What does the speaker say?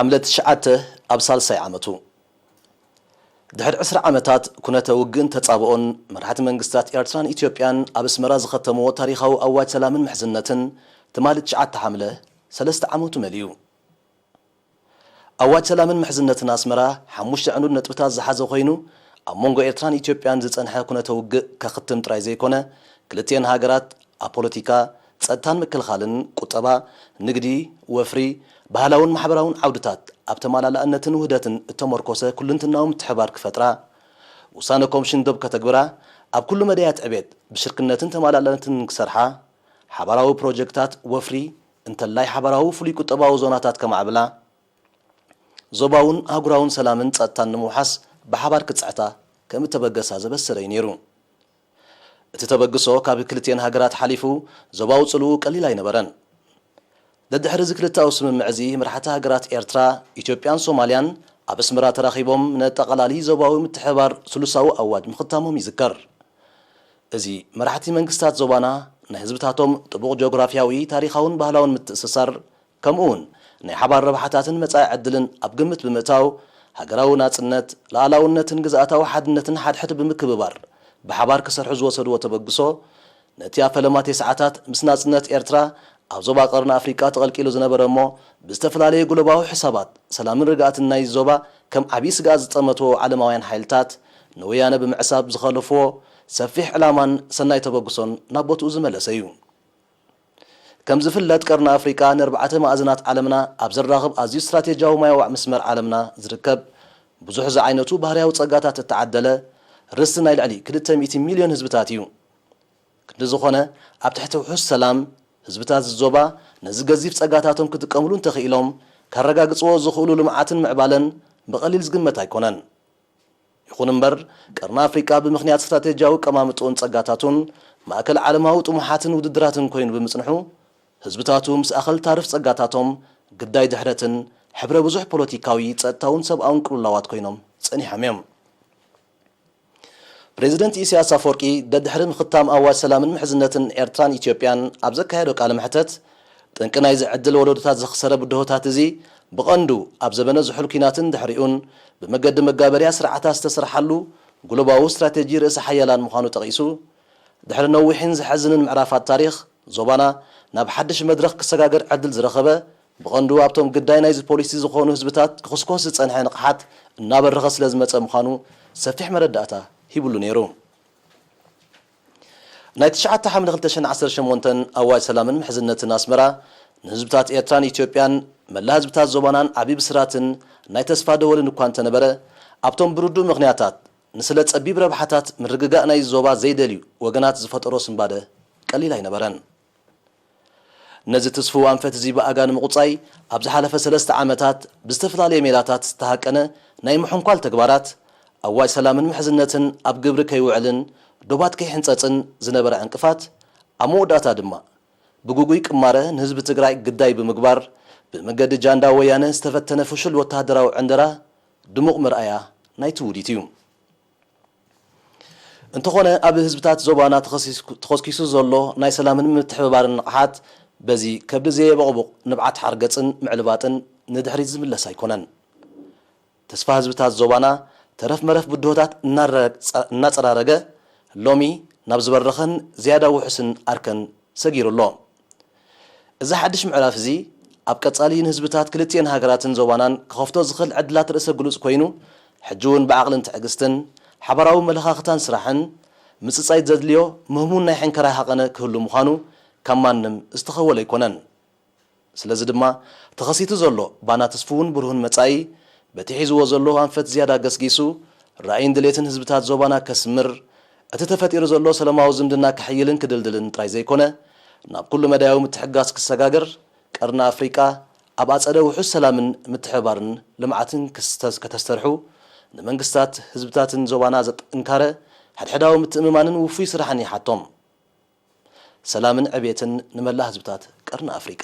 ዓምለ ትሽዓተ ኣብ ሳልሳይ ዓመቱ። ድሕሪ ዕስራ ዓመታት ኩነተ ውግእን ተጻብኦን፣ መራሕቲ መንግስታት ኤርትራን ኢትዮጵያን ኣብ ኣስመራ ዝኸተምዎ ታሪኻዊ ኣዋጅ ሰላምን ምሕዝነትን፣ ትማሊ ትሽዓተ ሓምለ ሰለስተ ዓመቱ መሊኡ። ኣዋጅ ሰላምን ምሕዝነትን ኣስመራ ሓሙሽተ ዕኑድ ነጥብታት ዝሓዘ ኮይኑ፣ ኣብ መንጎ ኤርትራን ኢትዮጵያን ዝጸንሐ ኩነተ ውግእ ከኽትም ጥራይ ዘይኮነ፣ ክልቲኤን ሃገራት ኣብ ፖለቲካ፣ ጸጥታን ምክልኻልን፣ ቁጠባ፣ ንግዲ፣ ወፍሪ፣ ባህላውን ማሕበራውን ዓውድታት ኣብ ተመላላእነትን ውህደትን እተመርኮሰ ኩልንትናዊ ምትሕባር ክፈጥራ፣ ውሳነ ኮምሽን ዶብ ከተግብራ፣ ኣብ ኩሉ መዳያት ዕቤት ብሽርክነትን ተመላላእነትን ክሰርሓ፣ ሓባራዊ ፕሮጀክታት ወፍሪ እንተላይ ሓባራዊ ፍሉይ ቁጠባዊ ዞናታት ከማዕብላ፣ ዞባውን ኣህጉራውን ሰላምን ጸጥታን ንምውሓስ ብሓባር ክጽዕታ ከም እተበገሳ ዘበሰረ እዩ ነይሩ። እቲ ተበግሶ ካብ ክልቲኤን ሃገራት ሓሊፉ ዞባዊ ጽልኡ ቀሊል ኣይነበረን። ደድሕሪ እዚ ክልተኣዊ ስምምዕ እዚ፣ መራሕቲ ሃገራት ኤርትራ፣ ኢትዮጵያን ሶማልያን ኣብ ኣስመራ ተራኺቦም ነጠቓላሊ ዞባዊ ምትሕብባር ስሉሳዊ ኣዋጅ ምኽታሞም ይዝከር። እዚ መራሕቲ መንግስታት ዞባና ናይ ህዝብታቶም ጥቡቕ ጂኦግራፍያዊ፣ ታሪኻውን ባህላውን ምትእስሳር፣ ከምኡውን ናይ ሓባር ረብሓታትን መጻኢ ዕድልን ኣብ ግምት ብምእታው፣ ሃገራዊ ናጽነት፣ ሉዓላውነትን ግዝኣታዊ ሓድነትን ሓድሕድ ብምክብባር ብሓባር ክሰርሑ ዝወሰድዎ ተበግሶ፣ ነቲ ኣብ ፈለማ ተስዓታት ምስ ናጽነት ኤርትራ ኣብ ዞባ ቀርኒ ኣፍሪቃ ተቐልቂሉ ዝነበረ እሞ ብዝተፈላለየ ጉለባዊ ሕሳባት ሰላምን ርግኣትን ናይዚ ዞባ ከም ዓብዪ ስግኣት ዝጠመትዎ ዓለማውያን ሓይልታት ንወያነ ብምዕሳብ ዝኸለፍዎ ሰፊሕ ዕላማን ሰናይ ተበግሶን ናብ ቦትኡ ዝመለሰ እዩ። ከም ዝፍለጥ፣ ቀርኒ ኣፍሪቃ ንኣርባዕተ ማእዝናት ዓለምና ኣብ ዘራኽብ ኣዝዩ ስትራቴጂያዊ ማያዊ መስመር ዓለምና ዝርከብ፣ ብዙሕ ዝዓይነቱ ባህርያዊ ጸጋታት እተዓደለ፣ ርስቲ ናይ ልዕሊ ክልተ ሚእቲ ሚልዮን ህዝብታት እዩ። ክንዲ ዝኾነ፣ ኣብ ትሕቲ ውሑስ ሰላም፣ ህዝብታት እዚ ዞባ ነዚ ገዚፍ ጸጋታቶም ክጥቀምሉ እንተኽኢሎም፣ ከረጋግጽዎ ዝኽእሉ ልምዓትን ምዕባለን ብቐሊል ዝግመት ኣይኮነን። ይኹን እምበር፣ ቀርኒ ኣፍሪቃ ብምኽንያት ስትራቴጂያዊ ኣቀማምጥኡን ጸጋታቱን ማእከል ዓለማዊ ጥሙሓትን ውድድራትን ኮይኑ ብምጽንሑ፣ ህዝብታቱ ምስ ኣኸል ታርፍ ጸጋታቶም ግዳይ ድሕረትን ሕብረ ብዙሕ ፖለቲካዊ፣ ጸጥታውን ሰብኣውን ቅልውላዋት ኮይኖም ጸኒሖም እዮም። ፕሬዚደንት ኢሳያስ ኣፈወርቂ ደድሕሪ ምኽታም ኣዋጅ ሰላምን ምሕዝነትን ኤርትራን ኢትዮጵያን ኣብ ዘካየዶ ቃለ መሕተት፣ ጠንቂ ናይዚ ዕድል ወለዶታት ዘኽሰረ ብድሆታት እዚ ብቐንዱ ኣብ ዘበነ ዝሑል ኲናትን ድሕሪኡን ብመገዲ መጋበርያ ስርዓታት ዝተሰርሓሉ ግሎባዊ ስትራቴጂ ርእሰ ሓያላን ምዃኑ ጠቒሱ፣ ድሕሪ ነዊሕን ዘሐዝንን ምዕራፋት ታሪኽ፣ ዞባና ናብ ሓድሽ መድረኽ ክሰጋገር ዕድል ዝረኸበ፣ ብቐንዱ ኣብቶም ግዳይ ናይዚ ፖሊሲ ዝኾኑ ህዝብታት ክኹስኮስ ዝጸንሐ ንቕሓት እናበረኸ ስለ ዝመጸ ምዃኑ ሰፊሕ መረዳእታ ሂብሉ ነይሩ። ናይ ትሽዓተ ሓምለ ክልተ ሽሕን ዓሰርተ ሸሞንተን ኣዋጅ ሰላምን ምሕዝነትን ኣስመራ ንህዝብታት ኤርትራን ኢትዮጵያን መላእ ህዝብታት ዞባናን ዓቢ ብስራትን ናይ ተስፋ ደወልን እኳ እንተነበረ፣ ኣብቶም ብርዱእ ምኽንያታት ንስለ ጸቢብ ረብሓታት ምርግጋእ ናይዚ ዞባ ዘይደልዩ ወገናት ዝፈጠሮ ስንባደ ቀሊል ኣይነበረን። ነዚ ትስፉው ኣንፈት እዚ ብኣጋ ንምቑጻይ፣ ኣብ ዝሓለፈ ሰለስተ ዓመታት ብዝተፈላለየ ሜላታት ዝተሃቀነ ናይ ምሕንኳል ተግባራት፣ ኣዋጅ ሰላምን ምሕዝነትን ኣብ ግብሪ ከይውዕልን ዶባት ከይሕንጸጽን ዝነበረ ዕንቅፋት፣ ኣብ መወዳእታ ድማ ብግጉይ ቅማረ ንህዝቢ ትግራይ ግዳይ ብምግባር፣ ብመገዲ ጃንዳ ወያነ ዝተፈተነ ፍሹል ወተሃደራዊ ዕንደራ ድሙቕ መርኣያ ናይቲ ውዲት እዩ። እንተኾነ፣ ኣብ ህዝብታት ዞባና ተኸሲስኩ-፣ ተኸስኪሱ ዘሎ ናይ ሰላምን ምትሕብባርን ንቕሓት፣ በዚ ከብዲ ዘየበቕቡቕ ንብዓት ሓርገጽን ምዕልባጥን ንድሕሪት ዝምለስ ኣይኮነን። ተስፋ ህዝብታት ዞባና ተረፍ መረፍ ብድሆታት እናረ-፣ እናጸራረገ፣ ሎሚ ናብ ዝበረኸን ዝያዳ ውሑስን ኣርከን ሰጊሩ ኣሎ። እዚ ሓድሽ ምዕራፍ እዚ፣ ኣብ ቀጻሊ ንህዝብታት ክልቲኤን ሃገራትን ዞባናን ክኸፍቶ ዝኽእል ዕድላት ርእሰ ግሉጽ ኮይኑ፣ ሕጂ እውን ብዓቕልን ትዕግስትን፣ ሓባራዊ መለኻኽታን ስራሕን፣ ምጽጻይ ዘድልዮ ምህሙን ናይ ሕንከራ ሃቐነ ክህሉ ምዃኑ ካብ ማንም ዝተኸወለ ኣይኮነን። ስለዚ ድማ፣ ተኸሲቱ ዘሎ ባና ትስፉውን ብሩህን መጻኢ፣ በቲ ሒዝዎ ዘሎ ኣንፈት ዝያዳ ገስጊሱ፣ ራእይን ድሌትን ህዝብታት ዞባና ከስምር፣ እቲ ተፈጢሩ ዘሎ ሰላማዊ ዝምድና ክሕይልን ክድልድልን ጥራይ ዘይኮነ፣ ናብ ኩሉ መዳያዊ ምትሕግጋዝ ክሰጋገር፣ ቀርኒ ኣፍሪቃ ኣብ ኣጸደ ውሑስ ሰላምን ምትሕብባርን ልምዓትን ክስተ-፣ ከተስተርሑ፣ ንመንግስታት ህዝብታትን ዞባና ዘጠንካረ፣ ሕድሕዳዊ ምትእምማንን ውፉይ ስራሕን ይሓቶም። ሰላምን ዕቤትን ንመላእ ህዝብታት ቀርኒ ኣፍሪቃ።